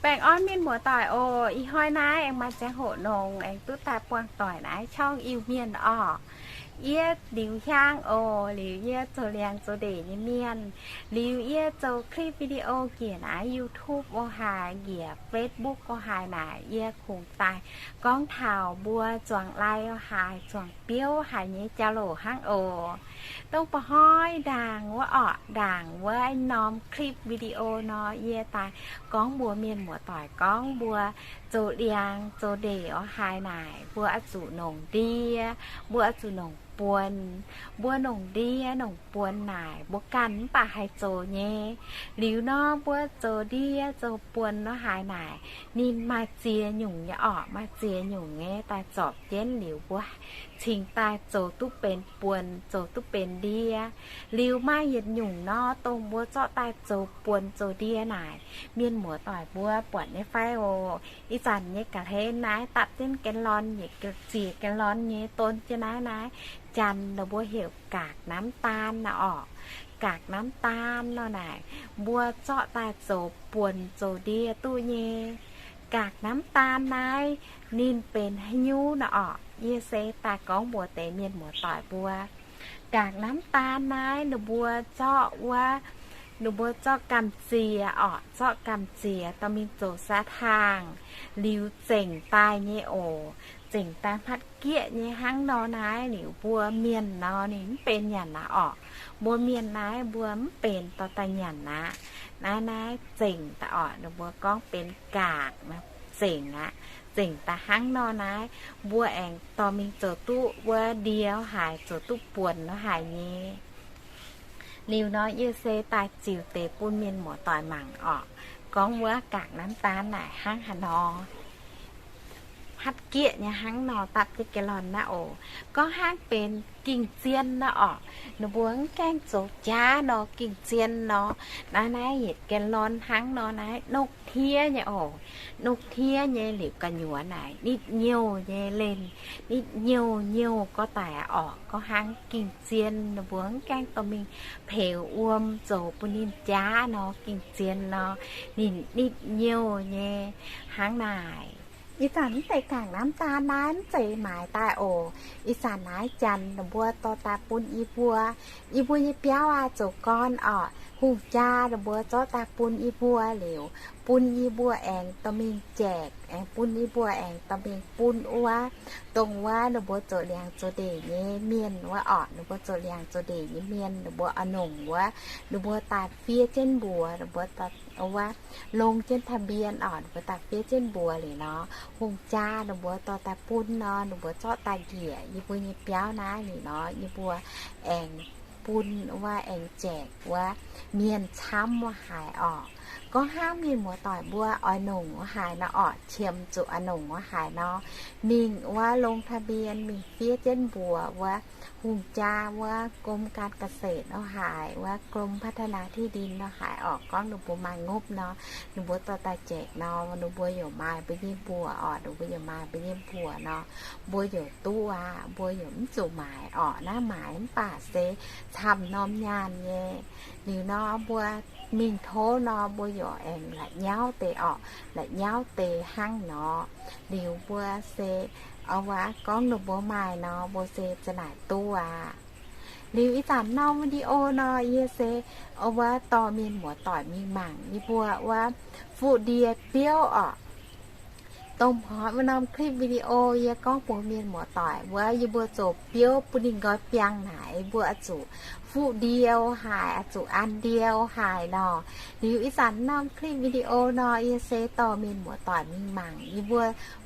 Baengh orn mienh muoz-doic oc. Ih hnoi naaiv aengx maaih ziangh hoc nongx aengx duqv daaih buangh doic naaiv ช่อง Iu-Mienh orqc. Yie Liuz Hiaang oc. Liuz yie zoux liangx zoux ndeic nyei mienh. Liuz yie zoux คลิปวิดีโอ njiec naaiv YouTube o haaix, njiec Facebook o haaix naaic, yie kungx daaih gorngv taux mbuo zuangx lai o haaix, zuangx biouv haaix nyei jauv-louc hnangv oc. Dongh mba'hnoi ndaangc wuov orqc, ndaangc wuov norm คลิปวิดีโอ nor, yie daaih gorngv mbuox mienh muoz-doic gorngv mbuo zoux liangx zoux ndeic o haaix naaic, mbuo oix zuqc nongc ndie, mbuo oix zuqc nongc buonc. Mbuo nongc ndie nongc buonc naaic mbuo ganh mv baac haih zoux nyei. Liuz nor mbuo zoux ndie zoux buonc nor haaix naaic, ninh maaih ziex nyungc nyei orqc, maaih ziex nyungc nyei daaih zorpc jienv liuz mbuo cingx daaih zoux duqv benx buonc, zoux duqv benx ndie. Liuz maaih yietc nyungc nor, dongh mbuo zorqv daaih zoux buonc zoux ndie naaic, mienh muoz-doic mbuo buatc nyei fai oc? Ih zanc nyei ga'hlen naaiv dapv jienv ga'lon, yietc ziec ga'lon nyei don jienv naaiv, naaiv janx ninh mbuo heuc กากน้ำตาล naaiv orqc. กากน้ำตาล nor naaic, mbuo zorqv daaih zoux buonc zoux ndie duqv nyei. กากน้ำตาล naaiv ninh benx haaix nyungc naaiv orqc? Yie se daaih gorngv mbuox deix mienh muoz-doic mbuo, กากน้ำตาล naaiv ninh mbuo zorqv wuov, ninh mbuo zorqv gamh ziex orqc, zorqv gamh ziex dorh mingh zoux ซาทาง liuz zengc daaih nyei oc. Zengc daaih hmatv gieqv nyei hnangv nor naaiv, liuz mbuo mienh nor ninh mv benx nyanc aqv orqc. Mbuo mienh naaiv mbuo mv benx dorh daaih nyanc aqv. Naaiv, naaiv zengc daaih orqc, ninh mbuo gorngv benx กาก naaiv, zengc aqv. Zengc daaih hnangv nor naaiv, mbuo aengx dorh mingh zoux duqv wuov ndie haaix, zoux duqv buonc haaix nyei. Liuz nor yie se daaih ziux deix bun mienh muoz-doic mangc orqc, gorngv wuov กากน้ำตาล naaic hnangv haaix nor. Hmatv gieqv nyei hnangv nor dapv jienv ga'lon naaiv oc. Gorngv hnangv benx ging-zien naaiv orqc, ninh mbuo mv gaengh zoux jaav nor, ging-zien nor. Naaiv, naaiv yietc ga'lon hnangv nor naaiv nokv hniev nyei oc. Nokv hniev nyei liuz gu'nyuoz naaic nitv nyouh nyei lenh, nitv nyouh nyouh gorx daic orqc. Gorngv hnangv ging-zien ninh mbuo mv gaengh dorh mingh peux wuom zoux bun ninh jaav nor, ging-zien nor, ninh nitv nyouh nyei hnangv naaic. Ih zanc mv deix กากน้ำตาล naaiv mv zeiz maaiz daaih oc. Ih zanc naaiv janx ninh mbuo dorh daaih bun yie mbuo, yie mbuo nyei biauv aac, zoux gorn orqc, hungh jaa ninh mbuo zorqv daaih bun yie mbuo liuz, bun yie mbuo aengx dorh mingh แจก, aengx bun yie mbuo aengx dorh mingh bun wuov, dongh wuov ninh mbuo zoux liangx zoux ndeic nyei mienh wuov orqc, ninh mbuo zoux liangx zoux ndeic nyei mienh, ninh mbuo oix nongc wuov, ninh mbuo daaih fiev jienv mbuox, ninh mbuo wuov longc jienv ทะเบียน orqc, ninh mbuo daaih fiev jienv mbuox liuz nor, hungh jaa ninh mbuo dorh daaih bun nor, ninh mbuo zorqv daaih njiec yie mbuo nyei biauv naaiv liuz nor, yie mbuo aengx bun wuov, aengx แจก wuov mienh camv wuov haaix orqc. Gorngv hnangv mienh muoz-doic mbuo oix nongc wuov haaix nor orqc, qiemx zuqc oix nongc wuov haaix nor, mingh wuov longc ทะเบียน, mingh fiev jienv mbuox wuov hungh jaa wuov กรมการเกษตร wuov haaix, wuov กรมพัฒนาที่ดิน wuov haaix orqc. Gorngv ninh mbuo maaih ngopv nor, ninh mbuo dorh daaih แจก nor, ninh mbuo yaac maaih mbuo nyei mbuox orqc, ninh mbuo yaac maaih mbuo nyei mbuox nor, mbuo yaac duqv aqv, mbuo yaac mv zuqc maaiz orqc. Naaiv maaiz mv baac se camv norm nyaanh nyei. Liuz nor mbuo mingh tov nor, mbuo yaac aengx la'nyauv deix orqc, la'nyauv deix hnangv nor. Liuz mbuo se, wuov, gorngv ninh mbuo maaih nor, mbuo se za'naaic duqv aqv. Liuz ih zanc norm video nor, yie se, wuov, dorh mienh muoz-doic mingh mangc yie mbuo wuov fuqv ndie biouv orqc. Dongh hnoi wuov norm คลิปวิดีโอ yie gorngv mbuox mienh muoz-doic wuov, yie mbuo zoux biouv bun ninh nqoi biangh naaic, mbuo oix zuqc fuqv ndie haaix, oix zuqc an ndie haaix nor. Liuz ih zanc norm คลิปวิดีโอ nor, yie se dorh mienh muoz-doic mingh mangc yie mbuo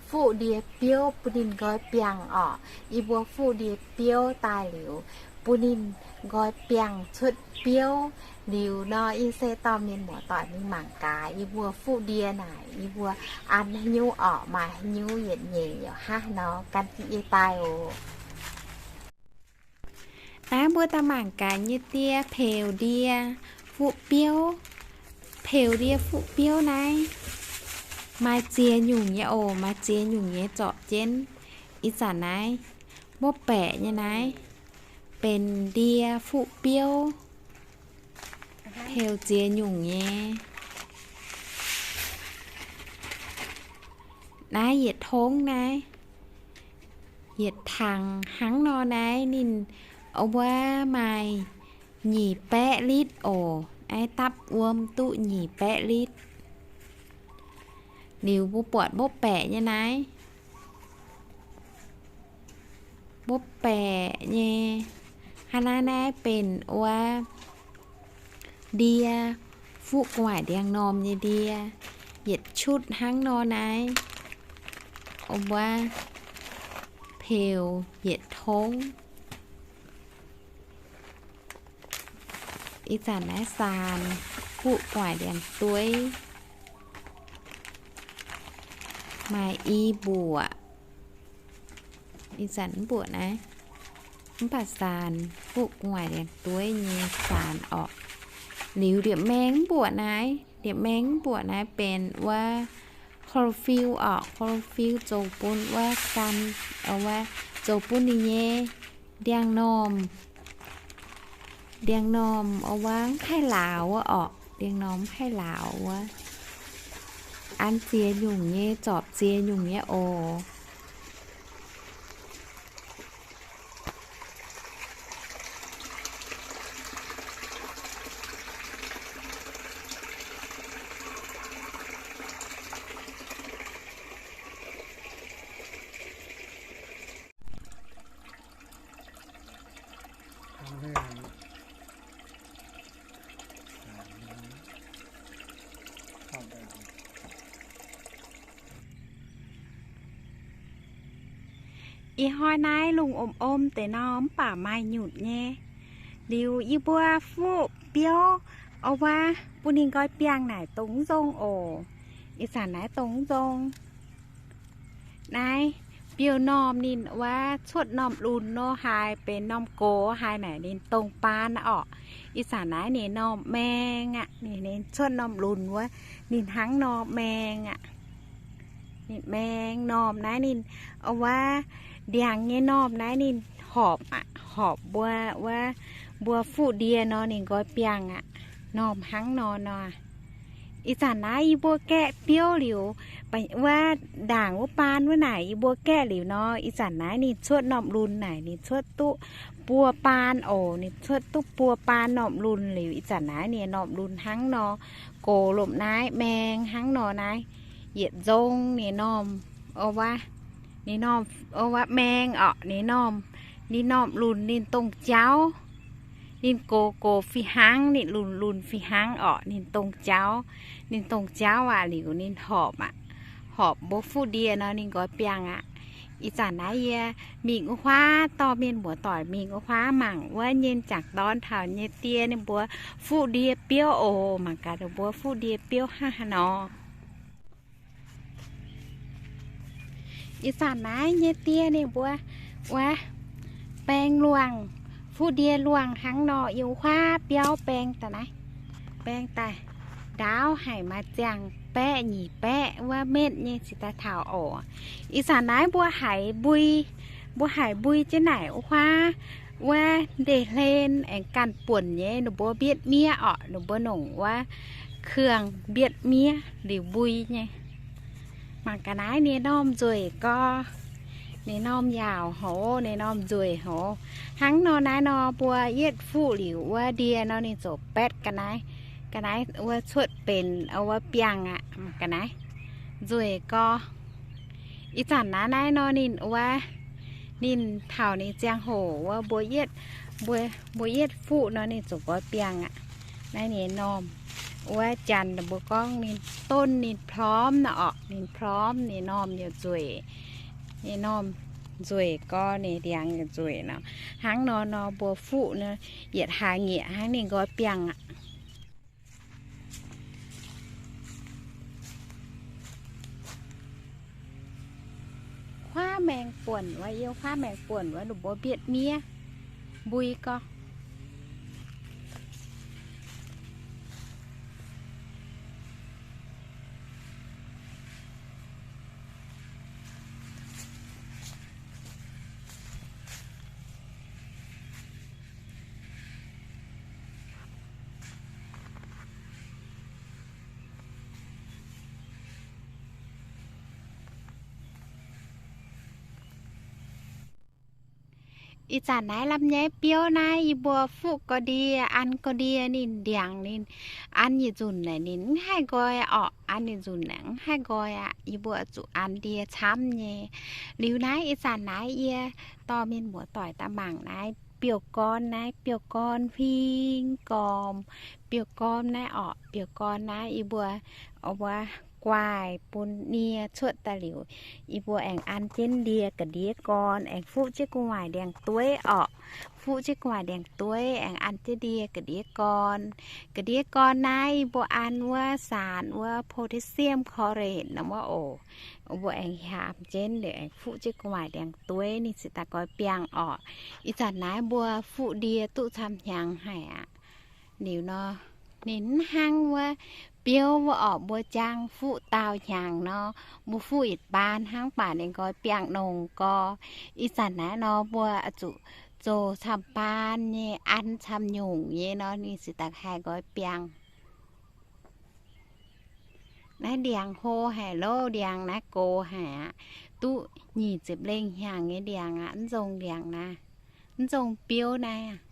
fuqv ndie biouv bun ninh nqoi biangh orqc. Yie mbuo fuqv ndie biouv daaih liuz, bun ninh nqoi biangh cuotv biouv liuz nor, yie se dorh mienh muoz-doic mingh mangc gaax yie mbuo fuqv ndie naaic, yie mbuo an haaix nyungc orqc, maaih haaix nyungc yietc nyeic yaac haaix nor gan jienv yie daaih oc. Naaiv mbuo daaih mangc gaax nyei ndie, peux ndie fuqv biouv. Peux ndie fuqv biouv naaiv maaih ziex nyungc nyei oc, maaih ziex nyungc nyei zorpc jienv. Ih zanc naaiv mbuo baeqc nyei naaiv benx ndie fuqv biouv, peux ziex nyungc nyei. Naaiv yietc tongv naaiv, yietc tangx hnangv nor naaiv ninh wuov maaih nyic baeqv litv oc. Naaiv dapv wuom duqv nyic baeqv litv. Liuz mbuo buatc mbopv baeqc nyei naaiv, mbopv baeqc nyei. Hnangv naaiv naaiv benx wuov ndie, fuqv gu'nguaaic ndiangx-normh nyei ndie, yietc qutv hnangv nor naaiv, wuov peux yietc tongv. Ih zanc naaiv saan fuqv gu'nguaaic ndiangx-dueiv, maaih i mbuoqc. Ih zanc mv mbuoqc naaiv, mv baac saan fuqv gu'nguaaic ndiangx-dueiv nyei saan orqc. Liuz ndie-maeng mv mbuoqc naaiv, ndie-maeng mv mbuoqc naaiv benx wuov chlorophyll orqc. Chlorophyll zoux bun wuov gan, wuov zoux bun ninh nyei ndiangx-normh, ndiangx-normh wuov mv haih laaux wuov orqc. Ndiangx-normh mv haih laaux wuov, an ziex nyungc nyei, zorpc ziex nyungc nyei oc. Ih hnoi naaiv lungh om-om deix nor mv baac maaih nyutc nyei. Liuz yie mbuo fuqv biouv wuov bun ninh nqoi biangh naaic dongh mv nzong oc. Ih zanc naaiv dongh mv nzong. Naaiv biouv-normh ninh wuov cuotv normh lunx nor haaix, benx normh gox haaix naaic ninh dongh baan orqc. Ih zanc naaiv ninh normh maeng aqv. Ninh, ninh cuotv normh lunx wuov, ninh hnangv nor maeng aqv. Ninh maeng normh naaiv ninh, wuov ndiangx nyei normh naaiv ninh horpc aqv. Horpc mbuo wuov, mbuo fuqv ndie nor ninh nqoi biangh aqv. Normh hnangv nor nor. Ih zanc naaiv yie mbuo gaeqv biouv liuz, wuov ndaangc wuov baan wuov naaic yie mbuo gaeqv liuz nor, ih zanc naaiv ninh cuotv normh lunx naaic ninh cuotv duqv buo baan oc. Ninh cuotv duqv buo baan normh lunx liuz, ih zanc naaiv ninh normh lunx hnangv nor, gox lomh naaiv maeng hnangv nor naaiv, yietc nzong ninh normh, wuov, ninh normh, wuov maeng orqc, ninh normh, ninh normh lunx ninh dongh jauv. Ninh gox gox fih hnangv, ninh lunx lunx fih hnangv orqc, ninh dongh jauv. Ninh dongh jauv aqv liuz ninh horpc aqv. Horpc mbuo fuqv ndie nor ninh nqoi biangh aqv. Ih zanc naaiv yie mingh wuov huaav, dorh mienh muoz-doic mingh wuov huaav mangc wuov nyei jangc dorn taux nyei die ninh mbuo fuqv ndie biouv oc. Mangc gaax ninh mbuo fuqv ndie biouv hnangv haaix nor. Ih zanc naaiv nyei die ninh mbuo wuov baeng luangh, fuqv ndie luangh hnangv nor, yiem huaav biauv baeng daaih naaiv, baeng daaih ndaauv haic maaih ziangh baeqv nyic baeqv wuov metv nyei cingx daaih taux oc. Ih zanc naaiv mbuo haiz mbui, mbuo haiz mbui jienv naaic wuov huaav wuov ndeic-hlen aengx ganh buonc nyei, ninh mbuo mbietv miev orqc, ninh mbuo nongc wuov เครื่อง mbietv miev liuz mbui nyei. Mangc ga'naaiv ninh normh nzueic gorx, ninh normh yaauc hoz, ninh normh nzueic hoz. Hnangv nor naaiv nor mbuo yietv fuqv liuz wuov ndie nor ninh ziouc baetv ga'naaiv, ga'naaiv wuov cuotv benx wuov biangh aqv. Mangc ga'naaiv nzueic gorx. Ih zanc naaiv naaiv nor ninh wuov, ninh taux ninh ziangh hoc wuov mbuo yietv, mbuo, mbuo yietv fuqv nor ninh ziouc nqoi biangh aqv. Naaiv ninh normh wuov janx mbuo gorngv ninh ต้น ninh พร้อม nor orqc, ninh พร้อม ninh normh yaac nzueic, ninh normh nzueic gorx, ninh ndiangx yaac nzueic nor. Hnangv nor nor mbuo fuqv nor yietc hlaax nyieqc hnangv ninh nqoi biangh aqv. Huaav maengx buonc wuov, yiem huaav maengx buonc wuov ninh mbuo mbietv miev mbui gorx. Ih zanc naaiv lamh nyaiv biouv naaiv yie mbuo fuqv ga'ndiev, an ga'ndiev ninh ndiangx ninh, an yietc nzunc naaic ninh mv haih nqoi orqc, an yietc nzunc naaic mv haih nqoi aqv. Yie mbuo zuqc an ndie camv nyei. Liuz naaiv ih zanc naaiv yie dorh mienh muoz-doic daaih mangc naaiv biouv-gorn, naaiv biouv-gorn huing gormx, biouv-gorn naaiv orqc, biouv-gorn naaiv yie mbuo, wuov, guaaih bun nie cuotv daaih liuz, yie mbuo aengx an jienv ndie ga'ndiev gorn, aengx fuqv jienv gu'nguaaic ndiangx-dueiv orqc. Fuqv jienv gu'nguaaic ndiangx-dueiv aengx an jienv ndie ga'ndiev gorn. Ga'ndiev gorn naaiv yie mbuo an wuov saanx wuov potassium chlorate nor wuov oc. Mbuo aengx hiaamx jienv liuz aengx fuqv jienv gu'nguaaic ndiangx-dueiv ninh ziouc daaih nqoi biangh orqc. Ih zanc naaiv mbuo fuqv ndie duqv camv hnyangx haic aqv. Liuz nor, ninh mv hnangv wuov biouv wuov orqc, mbuo jaang fuqv daauh hnyangx nor, mbuo fuqv yietc baan hnangv baac ninh nqoi biangh nongc gorx. Ih zanc naaiv nor mbuo zuqc zoux camv baan nyei, an camv nyungc nyei nor ninh ziouc daaih haih nqoi biangh. Naaiv ndiangx hlo haic loh, ndiangx naaiv gox haic aqv. Duqv nyic ziepc lengh hnyangx nyei ndiangx aqv, mv nzong ndiangx naaiv, mv nzong biouv naaiv aqv.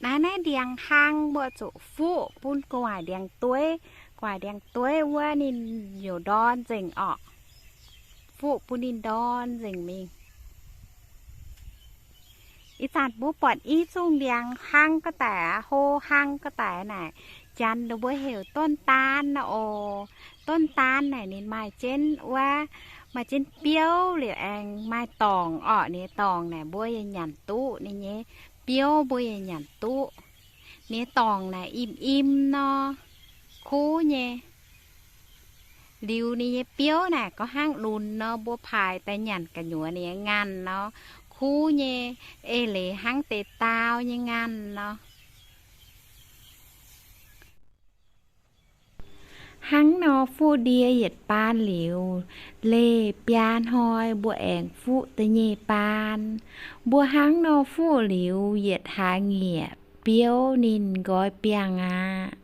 Naaiv, naaiv ndiangx hlang mbuo zuqc fuqv bun gu'nguaaic ndiangx-dueiv. Gu'nguaaic ndiangx-dueiv wuov ninh youc ndorn nzengc orqc. Fuqv bun ninh ndorn nzengc mingh. Ih zanc mbuo buatc i zungh ndiangx hlang ga'daic aqv, hlo hlang ga'daic naaic, janx ninh mbuo heuc ต้นตาล nor oc. ต้นตาล naaic ninh maaih jienv wuov, maaih jienv biouv liuz aengx maaih dorngc orqc. Ninh nyei dorngc naaic mbuo yaac nyanc duqv, ninh nyei biouv mbuo yaac nyanc duqv. Ninh nyei dorngc naaic im im nor, kuv nyei. Liuz ninh nyei biouv naaic gorngv hnangv lunx nor, mbuo paaix daaih nyanc gu'nyuoz ninh nyei nganh nor, kuv nyei, eix leiz hnangv deix daau nyei nganh nor. Hnangv nor fuqv ndie yietc baan liuz, leih biaa hnoi mbuo aengx fuqv da'nyeic baan. Mbuo hnangv nor fuqv liuz yietc hlaax nyieqc, biouv ninh nqoi biangh aqv.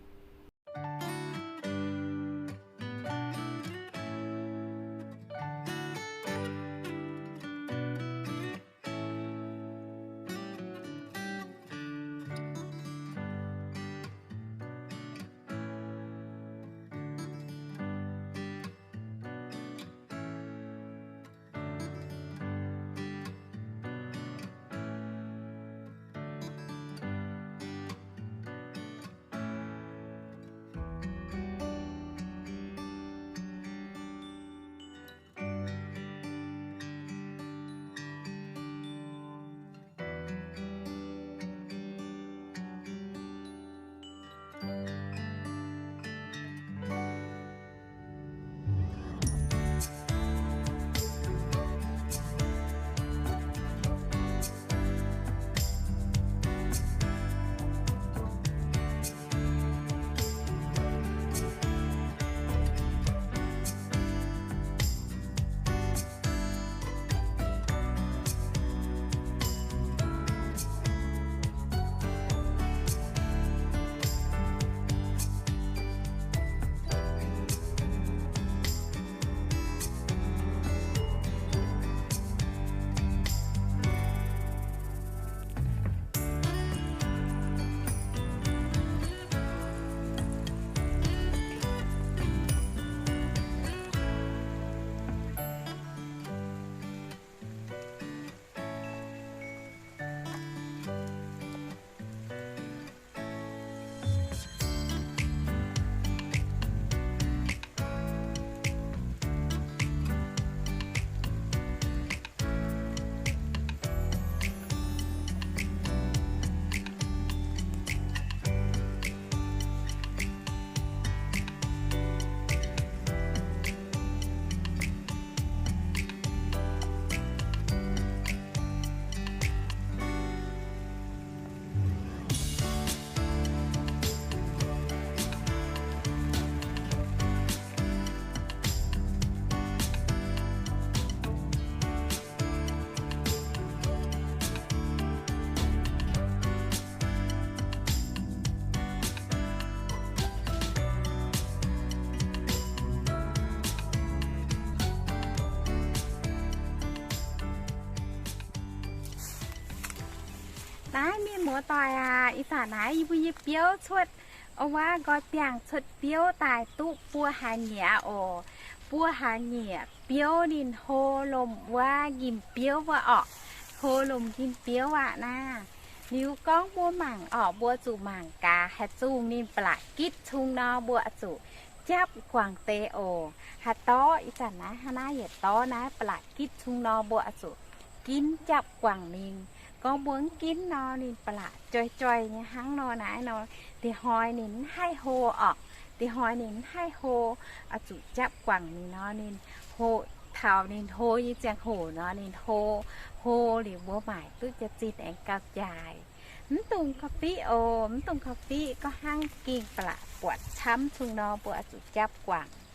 Naaiv mienh muoz-doic aac, ih zanc naaiv yie mbuo nyei biouv cuotv, wuov nqoi biangh cuotv biouv daaih duqv buo hlaax nyieqc oc. Buo hlaax nyieqc biouv ninh hlo lomc wuov njimv biouv wuov orqc. Hlo lomc njimv biouv aqv naaiv. Liuz gorngv mbuo mangc orqc, mbuo zuqc mangc gaax, haaix zungh ninh ba'laqc gitv cung nor, mbuo zuqc japv guangc deix oc. Haaix dorv, ih zanc naaiv, hnangv naaiv yietc dorv naaiv ba'laqc gitv cung nor, mbuo zuqc ginv japv guangc ninh. Gorngv mbuo mv ginv nor, ninh ba'laqc joih joih nyei hnangv nor naaiv nor, dinh hnoi ninh mv haih hlo orqc. Dinh hnoi ninh mv haih hlo, oix zuqc japv guangc ninh nor, ninh hlo, taux ninh hlo nyei ziangh hoc nor, ninh hlo, hlo liuz mbuo maaic duqv jaax-zinh aengx gauh jaaix. Mv dungx korv-fiqv oc, mv dungx korv-fiqv, gorngv hnangv gengh ba'laqc buatc camv cung nor, mbuo oix zuqc japv guangc.